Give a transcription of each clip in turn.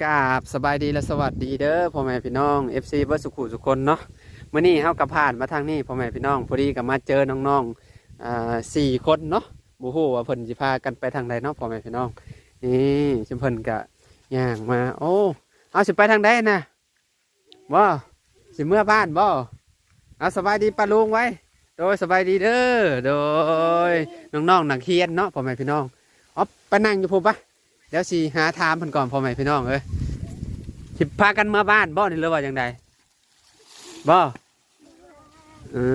ກາບສະບາຍດີ ແລະ ສະຫວັດດີເດີພໍ່ແມ່ພີ່ນ້ອງ ເອັຟຊີ ເບິດສູ່ຄູ່ສູ່ຄົນເນາະ. ມື້ນີ້ເຮົາກໍຜ່ານມາທາງນີ້ພໍ່ແມ່ພີ່ນ້ອງ ພໍດີກໍມາເຈີນ້ອງໆ ອ່າ ສີ່ຄົນເນາະ. ບໍ່ຮູ້ວ່າເພິ່ນຊິພາກັນໄປທາງໃດເນາະພໍ່ແມ່ພີ່ນ້ອງ. ນີ້ ຊຸມເພິ່ນກະຍ່າງມາ. ໂອ້ ເຮົາຊິໄປທາງໃດນະ? ບໍ່ ຊິເມືອບ້ານບໍ່? ເອົາ ສະບາຍດີປ້າລຸງໄວ້. ໂດຍ ສະບາຍດີເດີ. ໂດຍ ນ້ອງໆນັກຮຽນເນາະພໍ່ແມ່ພີ່ນ້ອງ. ເອົາ ໄປນັ່ງຢູ່ພຸ້ນປະ. ດຽວຊິຫາຖາມເພິ່ນກ່ອນພໍ່ແມ່ພີ່ນ້ອງເອີຍ ຊິພາກັນເມືອບ້ານບໍ່ນີ້ ຫຼືວ່າຈັ່ງໃດ? ບໍ່ ເອີ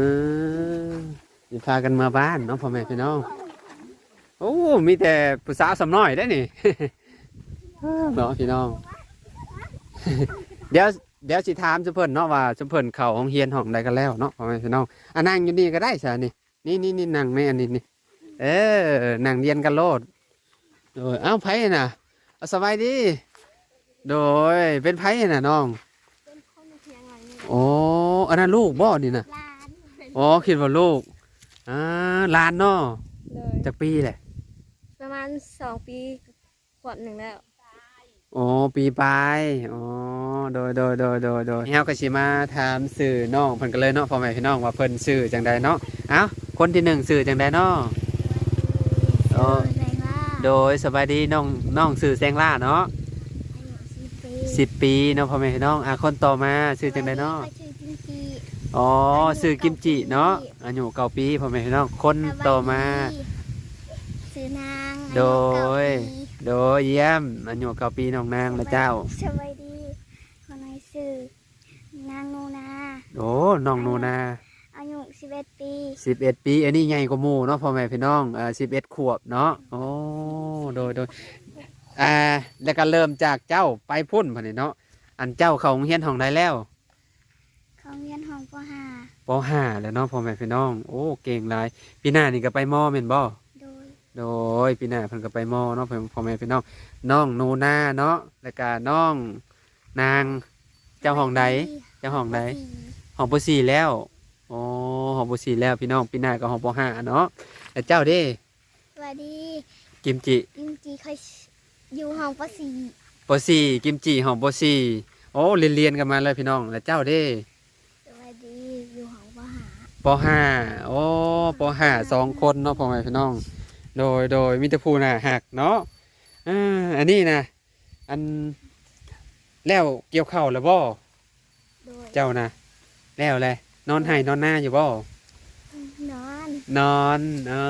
ຊິພາກັນເມືອບ້ານເນາະພໍ່ແມ່ພີ່ນ້ອງ. ໂອ້ ມີແຕ່ຜູ້ສາວສ່ຳນ້ອຍເດ້ນີ້ ເນາະພີ່ນ້ອງ. ດຽວ ດຽວຊິຖາມຊຸມເພິ່ນເນາະວ່າຊຸມເພິ່ນເຂົ້າໂຮງຮຽນຫ້ອງໃດກັນແລ້ວເນາະພໍ່ແມ່ພີ່ນ້ອງ. ອ່າ ນັ່ງຢູ່ນີ້ກໍໄດ້ຊະນີ້. ນີ້ໆໆ ນັ່ງໃນອັນນີ້ນີ້ ເອີ ນັ່ງລຽນກັນໂລດ. ໂດຍ ເອົ້າ ໃຜນະ? ເອົາ ສະບາຍດີ. ໂດຍ ເປັນໃຜນະນ້ອງ? ເປັນຄົນເມືອງຫຼັງນີ້. ໂອ້ ອັນນັ້ນລູກບໍ່ນີ້ນະ? ຫຼານ. ອໍ ຄິດວ່າລູກ. ອ່າ ຫຼານເນາະ. ໂດຍ. ຈັກປີແຫຼະ? ປະມານສອງປີ ຂວບໜຶ່ງແລ້ວ. ອໍ ປີປາຍ. ອໍ ໂດຍໆໆໆ ເຮົາກໍຊິມາຖາມຊື່ນ້ອງເພິ່ນກັນເລີຍເນາະພໍ່ແມ່ພີ່ນ້ອງ ວ່າເພິ່ນຊື່ຈັ່ງໃດເນາະ. ເອົ້າ ຄົນທີໜຶ່ງຊື່ຈັ່ງໃດເນາະ? ໂດຍ ສະບາຍດີນ້ອງ ນ້ອງຊື່ແສງຫຼ້າເນາະ. ອາຍຸສິບປີ ສິບປີເນາະພໍ່ແມ່ພີ່ນ້ອງ. ອ່າ ຄົນຕໍ່ມາຊື່ຈັ່ງໃດເນາະ? ອໍ ຊື່ກິມຈິເນາະ. ອາຍຸເກົ້າປີ ພໍ່ແມ່ພີ່ນ້ອງ. ຄົນຕໍ່ມາ ຊື່ນາງ. ໂດຍ ອາຍຸເກົ້າປີ. ໂດຍ ຢ້ຽມ ອາຍຸເກົ້າປີ ນ້ອງນາງ. ລະເຈົ້າ? ສະບາຍດີ ຂ້ານ້ອຍຊື່ນາງນູນາ. ໂອ້ ນ້ອງນູນາ ອາຍຸສິບເອັດປີ. ສິບເອັດປີ ອັນນີ້ໃຫຍ່ກວ່າໝູ່ເນາະ ພໍ່ແມ່ພີ່ນ້ອງ. ເອີ ສິບເອັດຂວບເນາະ. ໂອ້ ໂດຍໆ ອ່າ ແລ້ວກໍເລີ່ມຈາກເຈົ້າໄປພຸ້ນບາດນີ້ເນາະ. ອັນເຈົ້າເຂົ້າໂຮງຮຽນຫ້ອງໃດແລ້ວ? ເຂົ້າຮຽນຫ້ອງ ປໍຫ້າ ປໍຫ້າແລ້ວເນາະ ພໍ່ແມ່ພີ່ນ້ອງ. ໂອ້ ເກັ່ງຫຼາຍ. ປີໜ້ານີ້ກໍໄປ ມ ແມ່ນບໍ່? ໂດຍ. ໂດຍ ປີໜ້າເພິ່ນກໍໄປ ມ ເນາະ ພໍ່ແມ່ພີ່ນ້ອງ. ນ້ອງນູນາເນາະ ແລ້ວກະນ້ອງນາງ. ເຈົ້າຫ້ອງໃດ? ປ.ສີ່ ເຈົ້າຫ້ອງໃດ? ຫ້ອງ ປໍສີ່ ຫ້ອງ ປໍສີ່ ແລ້ວ. ອໍ ຫ້ອງ ປໍສີ່ ແລ້ວພີ່ນ້ອງ. ປີໜ້າກໍຫ້ອງ ປໍຫ້າ ເນາະ. ແລ້ວເຈົ້າເດ? ສະບາຍດີ ກິມຈິ. ກິມຈິ ຂ້ອຍຢູ່ຫ້ອງ ປໍສີ່ ປໍສີ່ ກິມຈິຫ້ອງ ປໍສີ່. ໂອ້ ລຽນໆກັນມາເລີຍພີ່ນ້ອງ. ແລ້ວເຈົ້າເດ? ສະບາຍດີ ຢູ່ຫ້ອງ ປໍຫ້າ ປໍຫ້າ. ໂອ້ ປໍຫ້າ ສອງຄົນເນາະ ພໍ່ແມ່ພີ່ນ້ອງ. ໂດຍໆ ມີແຕ່ຜູ້ໜ້າຮັກເນາະ. ອ່າ ອັນນີ້ນະ ອັນ ແລ້ວກ່ຽວເຂົ້າແລ້ວບໍ່? ໂດຍ. ເຈົ້ານະ ແລ້ວແຫຼະ. ນອນໄຮ່ນອນນາຢູ່ບໍ່? ນອນ ນອນ. ເອີ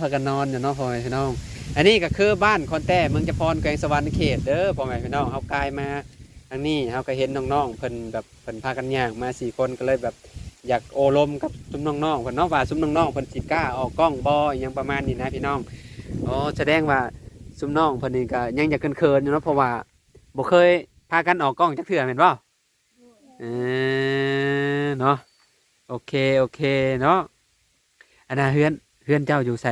ພາກັນນອນຢູ່ເນາະ ພໍ່ແມ່ພີ່ນ້ອງ. ອັນນີ້ກໍຄືບ້ານຄອນແຕ້ ເມືອງຈຳພອນ ແຂວງສະຫວັນນະເຂດເດີ ພໍ່ແມ່ພີ່ນ້ອງ. ເຮົາກາຍມາທາງນີ້ ເຮົາກໍເຫັນນ້ອງໆເພິ່ນແບບ ເພິ່ນພາກັນຍ່າງມາສີ່ຄົນ ກໍເລີຍແບບຢາກໂອ້ລົມກັບຊຸມນ້ອງໆເພິ່ນເນາະ ວ່າຊຸມນ້ອງໆເພິ່ນຊິກ້າອອກກ້ອງບໍ່ ອີ່ຫຍັງປະມານນີ້ນະພີ່ນ້ອງ. ອໍ ສະແດງວ່າຊຸມນ້ອງເພິ່ນນີ້ກໍຍັງຈະເຂີນໆຢູ່ເນາະ ເພາະວ່າບໍ່ເຄີຍພາກັນອອກກ້ອງຈັກເທື່ອແມ່ນບໍ່? ເອີ ເນາະ. ໂອເຄ ໂອເຄເນາະ. ອັນນ່າ ເຮືອນ ເຮືອນເຈົ້າຢູ່ໃສ?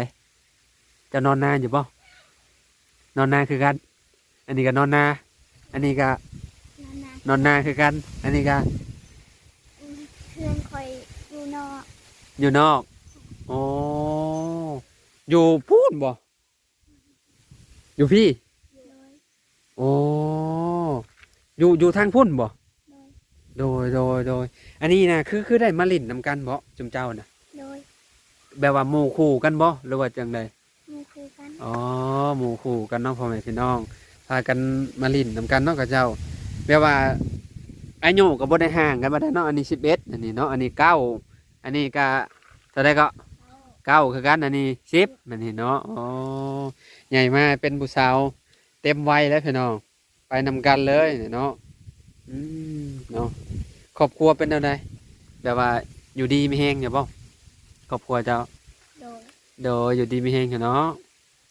ເຈົ້ານອນນາຢູ່ບໍ່? ນອນນາຄືກັນ. ອັນນີ້ກໍນອນນາ ອັນນີ້ກໍນອນນາ ນອນນາຄືກັນ. ອັນນີ້ກໍ ອືມ ເຮືອນຂ້ອຍຢູ່ນອກ ຢູ່ນອກ. ໂອ້ ຢູ່ພຸ້ນບໍ່? ຢູ່ພີ້? ໂດຍ. ໂອ້ ຢູ່ ຢູ່ທາງພຸ້ນບໍ່? ໂດຍ ໂດຍ ໂດຍ ໂດຍ. ອັນນີ້ນະ ຄື ຄືໄດ້ມາຫຼິ້ນນຳກັນບໍ່ ຊຸມເຈົ້ານະ? ໂດຍ. ແບບວ່າໝູ່ຄູ່ກັນບໍ່ ຫຼືວ່າຈັ່ງໃດ? ໝູ່ຄູ່ກັນ. ອໍ ໝູ່ຄູ່ກັນເນາະ ພໍ່ແມ່ພີ່ນ້ອງ ພາກັນມາຫຼິ້ນນຳກັນເນາະ ຂະເຈົ້າ. ແບບວ່າອາຍຸກໍບໍ່ໄດ້ຫ່າງກັນປານໃດເນາະ ອັນນີ້ສິບເອັດ ອັນນີ້ເນາະ ອັນນີ້ເກົ້າ ອັນນີ້ກະເທົ່າໃດເກາະ? ເກົ້າຄືກັນ. ອັນນີ້ສິບ ອັນນີ້ເນາະ. ໂອ້ ໃຫຍ່ມາເປັນຜູ້ສາວເຕັມໄວແລ້ວພີ່ນ້ອງ ໄປນຳກັນເລີຍເນາະ. ອືມ ເນາະ. ຄອບຄົວເປັນແນວໃດ? ແບບວ່າຢູ່ດີມີແຮງຢູ່ບໍ່ ຄອບຄົວເຈົ້າ? ໂດຍ. ໂດຍ ຢູ່ດີມີແຮງຢູ່ເນາະ.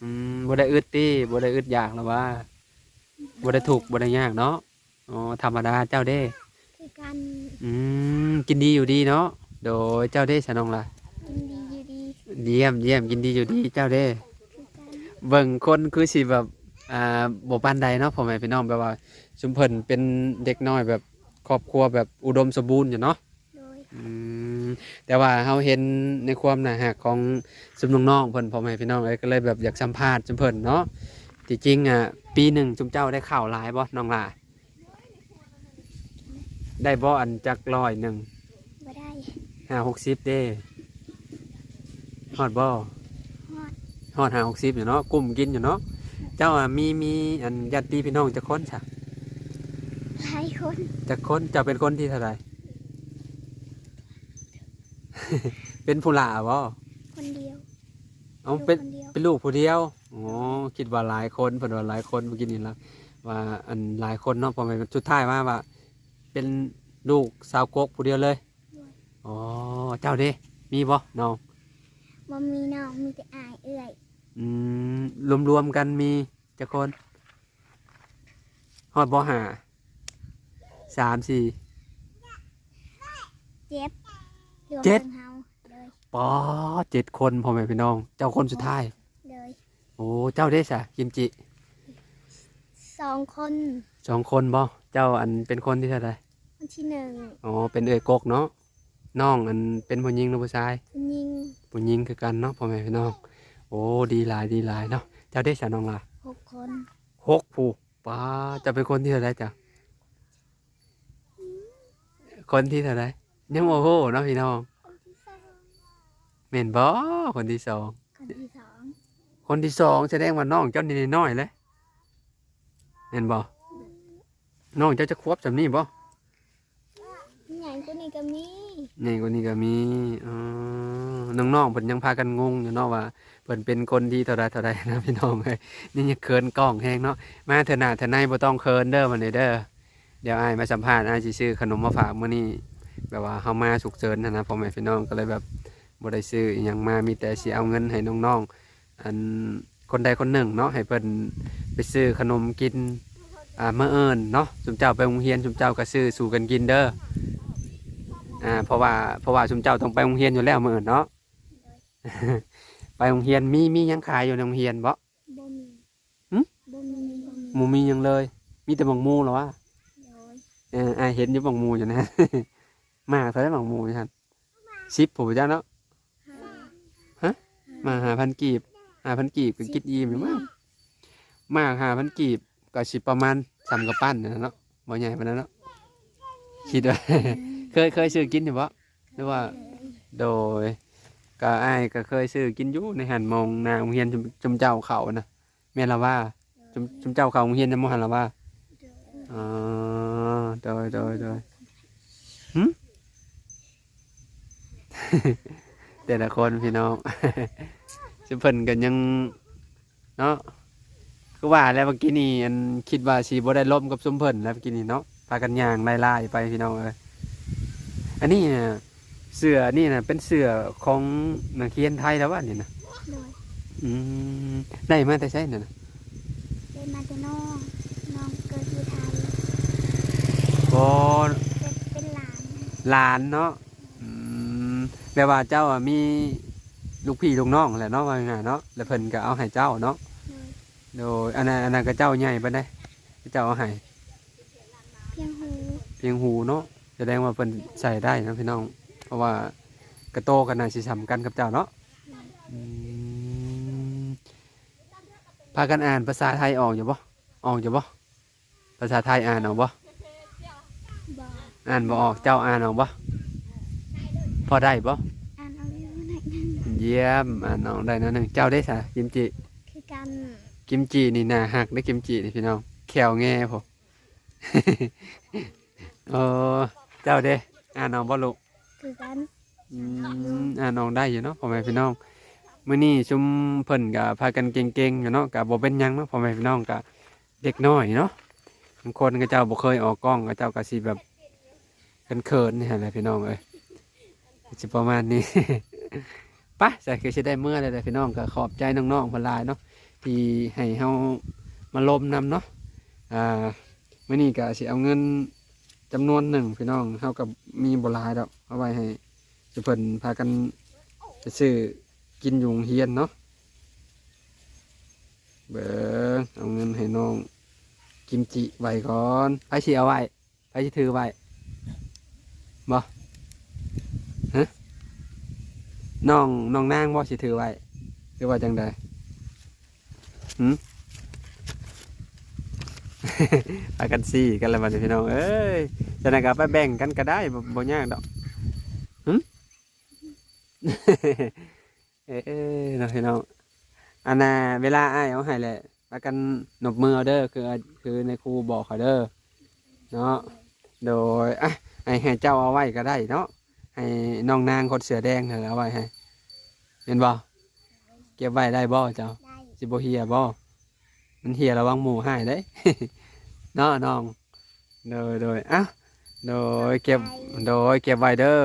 ອືມ ບໍ່ໄດ້ອຶດຕິ? ບໍ່ໄດ້ອຶດຢາກລະວ່າ? ບໍ່ໄດ້ທຸກ ບໍ່ໄດ້ຍາກເນາະ. ອໍ ທຳມະດາ. ເຈົ້າເດ? ຄືກັນ. ອືມ ກິນດີຢູ່ດີເນາະ. ໂດຍ. ເຈົ້າເດສະນ້ອງລະ? ກິນດີຢູ່ດີ. ຢ້ຽມ ຢ້ຽມ ກິນດີຢູ່ດີ. ເຈົ້າເດ? ຄືກັນ. ເບິ່ງຄົນຄືຊິແບບ ອ່າ ບໍ່ປານໃດເນາະ ພໍ່ແມ່ພີ່ນ້ອງ ແບບວ່າຊຸມເພິ່ນເປັນເດັກນ້ອຍແບບຄອບຄົວແບບອຸດົມສົມບູນຢູ່ເນາະ. ໂດຍ. ອືມ ແຕ່ວ່າເຮົາເຫັນໃນຄວາມໜ້າຮັກຂອງຊຸມນ້ອງໆເພິ່ນ ພໍ່ແມ່ພີ່ນ້ອງເອີຍ ກໍເລີຍແບບຢາກສຳພາດຊຸມເພິ່ນເນາະ. ທີ່ຈິງອະ ປີໜຶ່ງຊຸມເຈົ້າໄດ້ເຂົ້າຫຼາຍບໍ່ນ້ອງຫຼ້າ? ໄດ້ບໍ່ອັນຈັກຮ້ອຍໜຶ່ງ? ບໍ່ໄດ້. ຫ້າຫົກສິບເດ້. ຮອດບໍ່? ຮອດ. ຮອດຫ້າຫົກສິບຢູ່ເນາະ, ກຸ້ມກິນຢູ່ເນາະ. ເຈົ້າ ອະ ມີ ມີອັນຍາດຕິພີ່ນ້ອງຈັກຄົນຊະ? ຫຼາຍຄົນ. ຈັກຄົນ? ເຈົ້າເປັນຄົນທີເທົ່າໃດ? ເປັນຜູ້ຫຼ້າບໍ່? ຄົນດຽວ. ເອົາ ລູກ ເປັນ ຄົນດຽວ. ເປັນລູກຜູ້ດຽວ. ອໍ ຄິດວ່າຫຼາຍຄົນ, ເພິ່ນວ່າຫຼາຍຄົນ ເມື່ອກີ້ນີ້ລະ ວ່າອັນຫຼາຍຄົນເນາະ. ພໍແມ່ນສຸດທ້າຍມາວ່າເປັນລູກສາວກົກຜູ້ດຽວເລີຍ. ໂດຍ. ອໍ ເຈົ້າເດ ມີບໍ່ນ້ອງ? ບໍ່ມີນ້ອງ, ມີແຕ່ອ້າຍເອື້ອຍ. ອືມ ລວມໆກັນມີຈັກຄົນ? ຮອດບໍ່ ຫ້າ? ສາມ ສີ່ ເຈັດ ລວມ ເຈັດ ເຖິງເຮົາ. ໂດຍ. ປາດ ເຈັດຄົນ ພໍ່ແມ່ພີ່ນ້ອງ, ເຈົ້າຄົນສຸດທ້າຍ. ໂດຍ. ໂອ້ ເຈົ້າເດຊະ ກິມຈິ? ສອງຄົນ. ສອງຄົນບໍ່? ເຈົ້າອັນເປັນຄົນທີເທົ່າໃດ? ຄົນທີໜຶ່ງ. ອໍ ເປັນເອື້ອຍກົກເນາະ. ນ້ອງອັນເປັນຜູ້ຍິງຫຼືຜູ້ຊາຍ? ຜູ້ຍິງ. ຜູ້ຍິງຄືກັນເນາະ ພໍ່ແມ່ພີ່ນ້ອງ. ໂອ້ ດີຫຼາຍ ດີຫຼາຍເນາະ. ເຈົ້າເດຊະນ້ອງຫຼ້າ? ຫົກຄົນ. ຫົກຜູ້. ປາດ ເຈົ້າເປັນຄົນທີເທົ່າໃດເຈົ້າ? ຄົນທີເທົ່າໃດ? ຍັງບໍ່ຮູ້ເນາະພີ່ນ້ອງ. ຄົນທີສອງ. ແມ່ນບໍ່? ຄົນທີສອງ. ຄົນທີສອງ. ຄົນທີສອງ ສະແດງວ່ານ້ອງເຈົ້ານີ້ນ້ອຍແຫຼະ ແມ່ນບໍ່? ນ້ອງເຈົ້າຈັກຂວບ ສ່ຳນີ້ບໍ່? ໃຫຍ່ກວ່ານີ້ກໍມີ. ໃຫຍ່ກວ່ານີ້ກໍມີ. ອໍ ນ້ອງໆເພິ່ນຍັງພາກັນງົງຢູ່ເນາະ ວ່າເພິ່ນເປັນຄົນທີເທົ່າໃດເທົ່າໃດນະ ພີ່ນ້ອງເອີຍ. ນີ້ຍັງເຂີນກ້ອງແຮງເນາະ. ມາເທື່ອໜ້າເທື່ອໃນບໍ່ຕ້ອງເຂີນເດີ ບັດນີ້ເດີ. ດຽວອ້າຍມາສຳພາດ, ອ້າຍຊິຊື້ຂະໜົມມາຝາກມື້ນີ້. ແບບວ່າເຮົາມາສຸກເສີນຫັ້ນນະ ພໍ່ແມ່ພີ່ນ້ອງ, ກໍເລີຍແບບບໍ່ໄດ້ຊື້ອີ່ຫຍັງມາ, ມີແຕ່ຊິເອົາເງິນໃຫ້ນ້ອງໆ ອັນ ຄົນໃດຄົນໜຶ່ງເນາະ ໃຫ້ເພິ່ນໄປຊື້ຂະໜົມກິນ ອ່າ ມື້ອື່ນເນາະ. ຊຸມເຈົ້າໄປໂຮງຮຽນ ຊຸມເຈົ້າກໍຊື້ສູ່ກັນກິນເດີ. ອ່າ ເພາະວ່າ ເພາະວ່າຊຸມເຈົ້າຕ້ອງໄປໂຮງຮຽນຢູ່ແລ້ວມື້ອື່ນເນາະ. ໄປໂຮງຮຽນ ມີ ມີຫຍັງຂາຍຢູ່ໃນໂຮງຮຽນບໍ່? ບໍ່ມີ. ຫຶ? ບໍ່ມີ ບໍ່ມີ ບໍ່ມີຫຍັງເລີຍ. ມີແຕ່ໝາກໂມລະວ່າ? ໂດຍ. ເອີ ອ້າຍເຫັນຢູ່ໝາກໂມຢູ່ນະ. ໝາກເທົ່າໃດໝາກໂມຢູ່ຫັ້ນ? ສິບພຸ້ນບໍ່ຈັກເນາະ. ຮະ? ໝາກຫ້າພັນກີບ. ຫ້າພັນກີບກໍກິນອີ່ມຢູ່ມັ້ງ. ໝາກຫ້າພັນກີບກໍຊິປະມານສ່ຳກຳປັ້ນນັ້ນແຫຼະເນາະ. ບໍ່ໃຫຍ່ປານນັ້ນເນາະ. ຄິດວ່າ ເຄີຍ ເຄີຍຊື້ກິນຢູ່ບໍ່? ຫຼືວ່າ ໂດຍ ກໍອ້າຍກໍເຄີຍຊື້ກິນຢູ່ໃນຫັ້ນ ໝ່ອງໜ້າໂຮງຮຽນ ຊຸມ ຊຸມເຈົ້າເຂົ້ານະ. ແມ່ນລະວ່າ ຊຸມ ຊຸມເຈົ້າເຂົ້າໂຮງຮຽນນຳໝູ່ຫັ້ນລະວ່າ? ໂດຍ. ອໍ ໂດຍ ໂດຍ ໂດຍ. ຫຶ? ແຕ່ລະຄົນພີ່ນ້ອງ ຊຸມເພິ່ນກໍຍັງ ເນາະ. ຄືວ່າແຫຼະ ເມື່ອກີ້ນີ້ ອັນ ຄິດວ່າຊິບໍ່ໄດ້ລົມກັບຊຸມເພິ່ນແຫຼະ ເມື່ອກີ້ນີ້ເນາະ. ພາກັນຍ່າງລາຍໆໄປພີ່ນ້ອງເອີຍ. ອັນນີ້ນະ ເສື້ອນີ້ນະ ເປັນເສື້ອຂອງນັກຮຽນໄທລະວ່ານີ້ນະ? ໂດຍ. ອືມ ໄດ້ມາແຕ່ໃສນັ້ນນະ? ໄດ້ມາແຕ່ນ້ອງ ນ້ອງເກີດຢູ່ໄທ. ໂອ້ ເປັນ ເປັນຫຼານ ຫຼານເນາະ. ອືມ ແບບວ່າເຈົ້າອະມີລູກພີ່ລູກນ້ອງຫັ້ນແຫຼະເນາະ ວ່າງ່າຍໆເນາະ ແລ້ວເພິ່ນກໍເອົາໃຫ້ເຈົ້າເນາະ. ໂດຍ. ອັນນັ້ນ ອັນນັ້ນຂະເຈົ້າໃຫຍ່ປານໃດ ຂະເຈົ້າເອົາໃຫ້? ພຽງຫູ ພຽງຫູເນາະ. ສະແດງວ່າເພິ່ນໃຊ້ໄດ້ເນາະພີ່ນ້ອງ ເພາະວ່າກະໂຕກໍໜ້າຊິສ່ຳກັນກັບເຈົ້າເນາະ. ອືມ ພາກັນອ່ານພາສາໄທອອກຢູ່ບໍ່? ອອກຢູ່ບໍ່? ພາສາໄທອ່ານອອກບໍ່? ບໍ່. ອ່ານບໍ່ອອກ. ເຈົ້າອ່ານອອກບໍ່? ພໍໄດ້ບໍ່? ອ່ານອອກຢູ່ໜ້ອຍໜຶ່ງ. ຢ້ຽມ ອ່ານອອກໄດ້ໜ້ອຍໜຶ່ງ. ເຈົ້າເດຊະ ກິມຈິ? ຄືກັນ. ກິມຈິນີ້ໜ້າຮັກເດ້ ກິມຈິນີ້ພີ່ນ້ອງ ແຂ້ວແງ່ພຸ້ນ. ໂອ້ ເຈົ້າເດ ອ່ານອອກບໍ່ລູກ? ຄືກັນ. ອືມ ອ່ານອອກໄດ້ຢູ່ເນາະ ພໍ່ແມ່ພີ່ນ້ອງ. ມື້ນີ້ຊຸມເພິ່ນກໍພາກັນເກັ່ງໆຢູ່ເນາະ ກໍບໍ່ເປັນຫຍັງເນາະ ພໍ່ແມ່ພີ່ນ້ອງ. ກໍເດັກນ້ອຍເນາະ ບາງຄົນເຂົາເຈົ້າບໍ່ເຄີຍອອກກ້ອງ ເຂົາເຈົ້າກໍຊິແບບເຂີນໆນີ້ຫັ້ນແຫຼະພີ່ນ້ອງເອີຍ ຊິປະມານນີ້. ໄປ ສະຄືຊິໄດ້ເມືອແລ້ວແຫຼະພີ່ນ້ອງ. ກໍຂອບໃຈນ້ອງໆເພິ່ນຫຼາຍເນາະ ທີ່ໃຫ້ເຮົາມາລົມນຳເນາະ. ອ່າ ມື້ນີ້ກໍຊິເອົາເງິນຈຳນວນໜຶ່ງພີ່ນ້ອງ ເຮົາກໍມີບໍ່ຫຼາຍດອກ ເອົາໄວ້ໃຫ້ ຊຸມເພິ່ນພາກັນໄປຊື້ກິນຢູ່ໂຮງຮຽນເນາະ. ເບິ່ງ ເອົາເງິນໃຫ້ນ້ອງກິມຈິໄວ້ກ່ອນ. ໃຜຊິເອົາໄວ້? ໃຜຊິຖືໄວ້? ບໍ່? ຮະ? ນ້ອງ ນ້ອງນາງບໍ່ຊິຖືໄວ້ ຫຼືວ່າຈັ່ງໃດ? ຫື? ພາກັນຊີ້ກັນແລ້ວບັດນີ້ພີ່ນ້ອງເອີຍ. ຈັ່ງໃດກໍເອົາໄປແບ່ງກັນກໍໄດ້ ບໍ່ ບໍ່ຍາກດອກ. ຫຶ? ເອີ ເນາະພີ່ນ້ອງ ອັນນ່າ ເວລາອ້າຍເອົາໃຫ້ແຫຼະ ພາກັນນົບມືເອົາເດີ ຄື ຄືນາຍຄູບອກຂ້ອຍເດີເນາະ. ໂດຍ ອ່ະ ໃຫ້ ໃຫ້ເຈົ້າເອົາໄວ້ກໍໄດ້ເນາະ ໃຫ້ນ້ອງນາງຄົນເສື້ອແດງຫັ້ນເອົາໄວ້ໃຫ້ ແມ່ນບໍ່? ເກັບໄວ້ໄດ້ບໍ່ເຈົ້າ? ໄດ້. ຊິບໍ່ເຫ່ຍບໍ່? ມັນເຫ່ຍລະວັງໝູ່ຮ້າຍເດ້ ເນາະນ້ອງ. ໂດຍ ໂດຍ ອ່ະ ໂດຍ ເກັບ ໂດຍ ເກັບໄວ້ເດີ.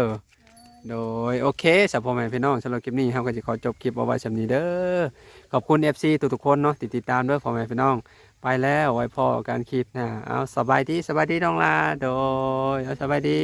ໂດຍ ໂອເຄ ສຳ ພໍ່ແມ່ພີ່ນ້ອງ ສຳລັບຄລິບນີ້ເຮົາກໍຊິຂໍຈົບຄລິບເອົາໄວ້ສ່ຳນີ້ເດີ. ຂອບຄຸນເອັຟຊີທຸກໆຄົນເນາະ ທີ່ຕິດຕາມເດີ ພໍ່ແມ່ພີ່ນ້ອງ. ໄປແລ້ວ ໄວ້ພໍ້ກັນຄລິບໜ້າ. ເອົາ ສະບາຍດີ ສະບາຍດີນ້ອງຫຼ້າ. ໂດຍ ເອົາ ສະບາຍດີ.